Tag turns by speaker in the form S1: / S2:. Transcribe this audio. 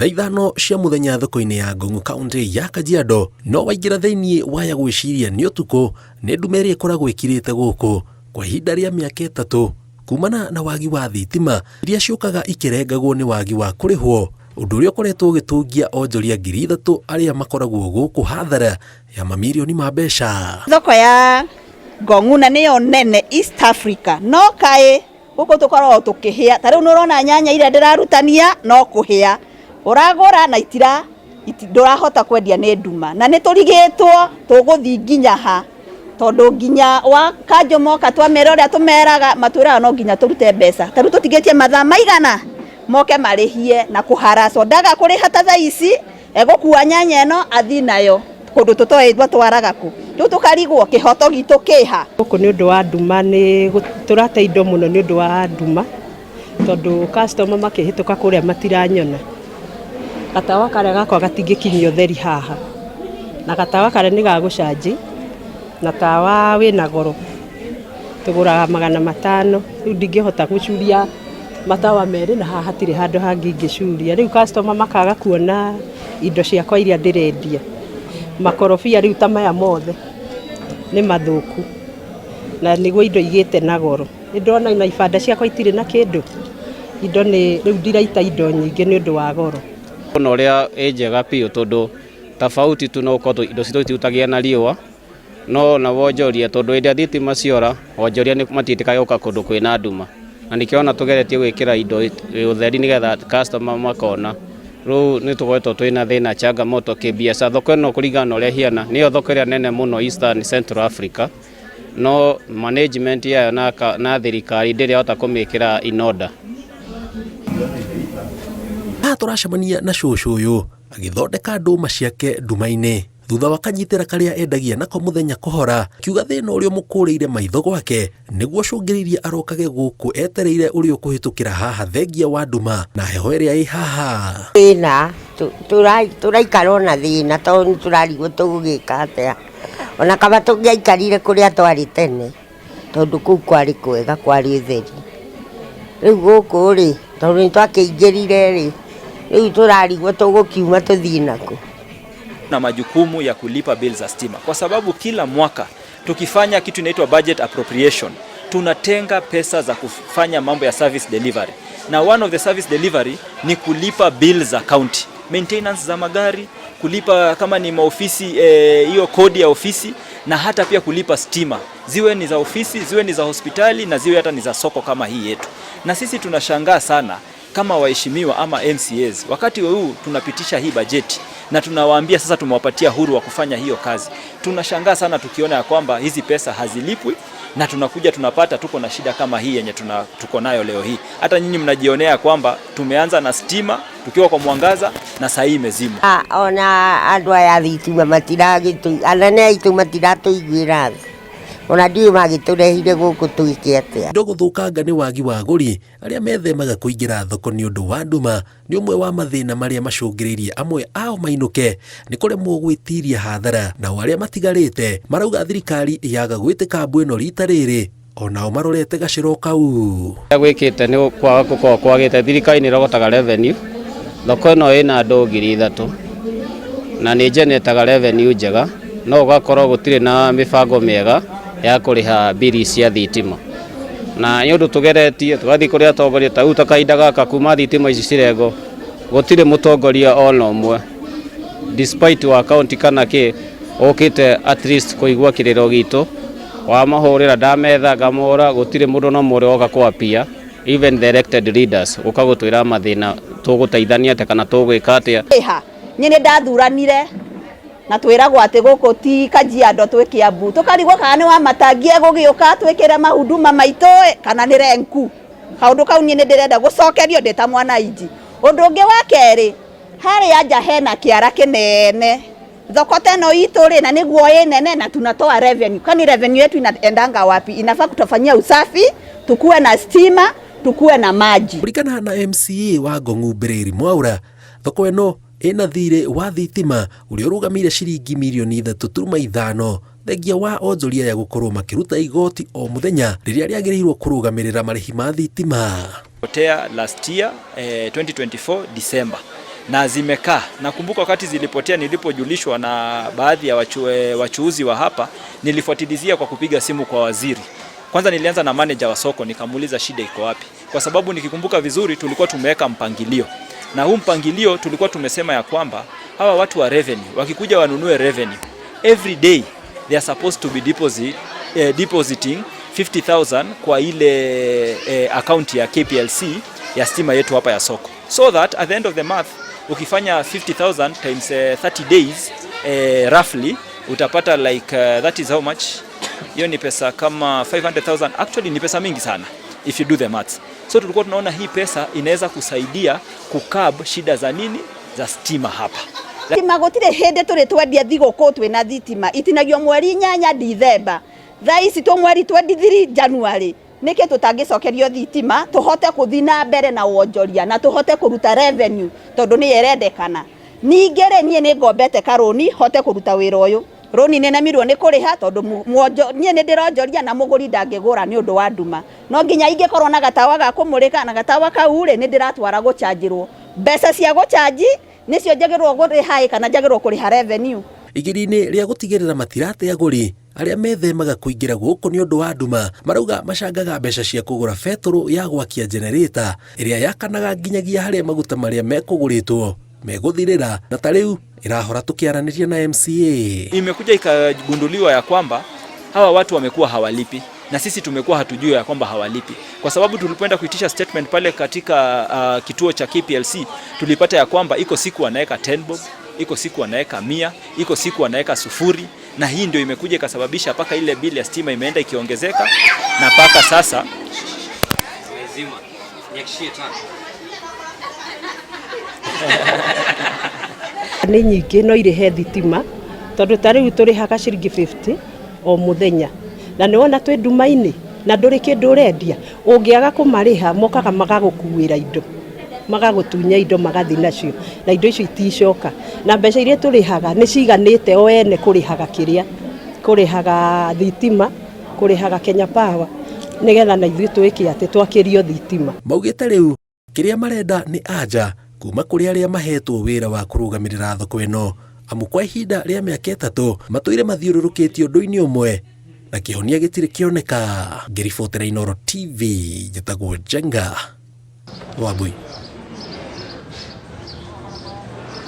S1: Thaa 5 cia mũthenya thoko-inĩ ya Ngong'u kaunti ya Kajiado, no waingĩra thĩinĩ waya gwĩciria nĩ ũtukũ nĩ nduma ĩrĩa ĩkoragwo ĩkirĩte gũkũ kwa ihinda rĩa mĩaka 3 kumana na wagi wa thitima iria ciũkaga ikĩrengagwo nĩ wagi wa kũrĩhwo, ũndũ ũrĩa ũkoretwo ũgĩtũngia onjoria 3,000 arĩa makoragwo gũkũ hathara ya mamirioni ma mbeca.
S2: Thoko ya Ngong'u na nĩyo nene East Africa, no kaĩ gũkũ tũkoragwo tũkĩhĩa. Ta rĩu nĩ ũrona nyanya iria ndĩrarutania no kũhĩa, ũragũra na itira ndũrahota kwendia nĩ nduma, na nĩ tũrigĩtwo tũgũthiĩ nginya ha, tondũ nginya wa kanjũ moka twamera ũrĩa tũmeraga, matwĩraga no nginya tũrute mbeca. Ta rĩu tũtigĩtie mathaa maigana moke marĩhie na kũharacwo, ndaga kũrĩha ta thaa ici egũkua nyanya ĩno athiĩ nayo kũndũ tũtoĩ matwaraga kũ. Rĩu tũkarigwo kĩhoto gitũ kĩha.
S3: Gũkũ nĩ ũndũ wa nduma, nĩ tũrate indo mũno nĩ ũndũ wa nduma, tondũ customer makĩhĩtũka kũrĩa matiranyona. Gatawa karĩa gakwa gatingĩkinyia ũtheri haha, na gatawa karĩa nĩ ga gũcanji, na tawa wĩna goro, tũgũraga 500, rĩu ndingĩhota gũcuria matawa merĩ na haha hatirĩ handũ hangĩ ingĩcuria. Rĩu customer makaga kuona indo ciakwa iria ndĩrendia. Makorobia rĩu ta maya mothe nĩ mathũku, na nĩguo indo igĩte na goro. Nĩ ndĩrona ona ibanda ciakwa itirĩ na kĩndũ, indo nĩ rĩu ndiraita indo nyingĩ nĩ ũndũ wa goro.
S4: Ona ũrĩa ĩ njega biũ tondũ tofauti tu no gũkorwo indo citũ itirutagia na riũa, no na wonjoria tondũ hĩndĩ ĩrĩa thitima ciora, wonjoria matiĩtĩkagia gũka kũndũ kwĩna nduma, na nĩkĩo ona tũgeretie gwĩkĩra indo ũtheri nĩgetha customer makona. Rĩu nĩ tũkoretwo twĩna thĩna changamoto kĩbiacara, thoko ĩno kũringana na ũrĩa ĩhiana nĩyo thoko ĩrĩa nene mũno Eastern Central Africa, no management yayo na thirikari ndĩrĩ yahota kũmĩkĩra in order.
S1: Haha tũracemania na cũcũ ũyũ agĩthondeka ndũma ciake nduma-inĩ thutha wa kanyitĩra karĩa endagia nako mũthenya kũhora, akiuga thĩna ũrĩa ũmũkũrĩire maitho gwake nĩguo ũcũngĩrĩirie arokage gũkũ etereire ũrĩa ũkũhĩtũkĩra haha thengia wa nduma na heho ĩrĩa ĩ haha.
S5: Thĩna tũraikara ona thĩna tondũ nĩ tũrarigwo tũgũgĩka atĩa, ona kaba tũngĩaikarire kũrĩa twarĩ tene tondũ kũu kwarĩ kwega kwarĩ ũtheri. Rĩu gũkũ rĩ, tondũ nĩ twakĩingĩrire rĩ, rĩu tũrarigwo tũgũkiuma tũthiĩ nakũ.
S6: Na majukumu ya kulipa bill za stima, kwa sababu kila mwaka tukifanya kitu inaitwa budget appropriation, tunatenga pesa za kufanya mambo ya service delivery, na one of the service delivery ni kulipa bill za county, maintenance za magari, kulipa kama ni maofisi hiyo kodi ya ofisi, na hata pia kulipa stima, ziwe ni za ofisi, ziwe ni za hospitali, na ziwe hata ni za soko kama hii yetu. Na sisi tunashangaa sana kama waheshimiwa ama MCAs, wakati huu tunapitisha hii bajeti na tunawaambia sasa tumewapatia huru wa kufanya hiyo kazi. Tunashangaa sana tukiona ya kwamba hizi pesa hazilipwi na tunakuja tunapata tuko na shida kama hii yenye tuko nayo leo hii. Hata nyinyi mnajionea kwamba tumeanza na stima tukiwa kwa mwangaza na saa hii imezimwa.
S5: Ona andũ aya thitima matiragĩtũ, anene aitũ matiratũiguĩra tha. Ona ndiũĩ magĩtũrehire gũkũ twĩke atĩa.
S1: Indo gũthũkanga nĩ wagi wa agũri arĩa methemaga kũingĩra thoko nĩ ũndũ wa nduma nĩ ũmwe wa mathĩna marĩa macũngĩrĩirie amwe ao mainũke nĩ kũremwo gwĩtiria hathara, nao arĩa matigarĩte marauga thirikari yaga gwĩtĩka mbu ĩno rita rĩrĩ onao marorete gacĩro kau.
S4: Gwĩkĩte nĩ kwaga gũkorwo kwagĩte, thirikari nĩ ĩrogotaga revenue, thoko ĩno ĩna andũ 3,000 na nĩ generateaga revenue njega, no ũgakorwo gũtirĩ na mĩbango mĩega ya kũrĩha mbiri cia thitima, na nĩ ũndũ tũgeretie tũgathiĩ kũrĩ atongoria ta rĩu ta kahinda gaka kuma thitima ici cirengwo gũtirĩ mũtongoria ona ũmwe despite wa county kana kĩ ũkĩte at least kũigua kĩrĩro gitũ. Wamahũrĩra ndametha ngamũra, gũtirĩ mũndũ na ũmwe ũrĩa woka kwapia, even the elected leaders gũka gũtwĩra mathĩna tũgũteithania atĩa kana tũgwĩka atĩa.
S2: Ĩha niĩ nĩ ndathuranire na twĩragwo atĩ gũkũ ti Kajiado twĩ Kiambu, tũkarigwo kana nĩ Wamatangi egũgĩũka twĩkĩre mahuduma maitũ kana nĩ Lenku. Kaũndũ kau niĩ nĩ ndĩrenda gũcokerio ndĩ ta mwananchi. Ũndũ ũngĩ wa kerĩ, harĩa nja hena kĩara kĩnene, thoko ta ĩno itũ rĩ, na nĩguo ĩ nene na tunatoa revenue, kwani revenue yetu inaendanga wapi? Inafaa kutufanyia usafi, tukuwe na stima, tukuwe na maji.
S1: Kũringana na MCA wa Ngong'u Mbĩrĩri Mwaũra, thoko ĩno ĩna thirĩ wa thitima ũrĩa ũrũgamĩire ciringi mirioni 3.5 thengia wa onjoria aya gũkorwo makĩruta igoti o mũthenya rĩrĩa rĩagĩrĩirwo kũrũgamĩrĩra marĩhi ma thitima.
S6: Potea last year 2024 December. Na zimekaa. Nakumbuka wakati zilipotea, nilipojulishwa na baadhi ya wachuuzi wa hapa, nilifuatilizia kwa kupiga simu kwa waziri. Kwanza nilianza na manager wa soko, nikamuuliza shida iko wapi, kwa sababu nikikumbuka vizuri tulikuwa tumeweka mpangilio, na huu mpangilio tulikuwa tumesema ya kwamba hawa watu wa revenue wakikuja wanunue revenue every day, they are supposed to be depositing 50,000 kwa ile account ya KPLC ya stima yetu hapa ya soko, so that at the end of the month ukifanya 50,000 times 30 days, roughly utapata like that is how much? Hiyo ni pesa kama 500,000. Actually ni pesa mingi sana if you do the maths. So tulikuwa tunaona hii pesa inaweza kusaidia kucurb shida za nini, za stima hapa.
S2: Thitima gũtirĩ hĩndĩ tũrĩ twendia thigũkũ twĩna thitima. Itinagio mweri 8 Dithemba, thaa ici tũ mweri 23 January. Nĩkĩ tũtangĩcokerio thitima tũhote kũthi na mbere na wonjoria na tũhote kũruta revenue, tondũ nĩyo ĩrendekana? Ningĩ rĩ, niĩ nĩ ngombete karũni hote kũruta wĩra ũyũ. Rũni nĩ nemirwo nĩ kũrĩha tondũ niĩ nĩ ndĩronjoria na mũgũri ndangĩgũra nĩ ũndũ wa nduma. No nginya ingĩkorwo na gatawa ga kũmũrĩka, na gatawa kau rĩ, nĩ ndĩratwara gũcanjĩrwo. Mbeca cia gũcanji nĩcio njagĩrĩrwo kũrĩha kana njagĩrĩrwo kũrĩha revenue?
S1: Igeria-inĩ rĩa gũtigĩrĩra matirate agũri arĩa methemaga kũingĩra gũkũ nĩ ũndũ wa nduma, marauga macangaga mbeca cia kũgũra betũrũ ya gwakia jenerĩta ĩrĩa yakanaga nginyagia harĩa maguta marĩa mekũgũrĩtwo megũthirĩra, na ta rĩu ĩrahora tũkĩaranĩria na MCA.
S6: Imekuja ikagunduliwa ya kwamba hawa watu wamekuwa hawalipi na sisi tumekuwa hatujui ya kwamba hawalipi, kwa sababu tulipoenda kuitisha statement pale katika kituo cha KPLC, tulipata ya kwamba iko siku wanaweka 10 bob, iko siku wanaweka 100, iko siku wanaweka 0, na hii ndio imekuja ikasababisha mpaka ile bili ya stima imeenda ikiongezeka na mpaka sasa.
S4: Zima. Niakishie tano.
S3: Nĩ nyingĩ no irĩhe thitima, tondũ ta rĩu tũrĩhaga ciringi 50 o mũthenya, na nĩ wona twĩ nduma-inĩ na ndũrĩ kĩndũ ũrendia. Ũngĩaga kũmarĩha, mokaga magagũkuĩra indo, magagũtunya indo, magathiĩ nacio, na indo icio iticoka. Na mbeca iria tũrĩhaga nĩ ciganĩte o ene kũrĩhaga kĩrĩa kũrĩhaga thitima, kũrĩhaga Kenya Power, nĩgetha na ithuĩ twĩke atĩ twakĩrio thitima.
S1: Maugĩte rĩu kĩrĩa marenda nĩ anja kuma kũrĩ arĩa mahetwo wĩra wa kũrũgamĩrĩra thoko ĩno, amu kwa ihinda rĩa mĩaka 3 matũire mathiũrũrũkĩtio ũndũ-inĩ ũmwe na kĩhonia gĩtirĩ kĩoneka. Ngĩribotera Inooro TV, njĩtagwo Njenga Wambui.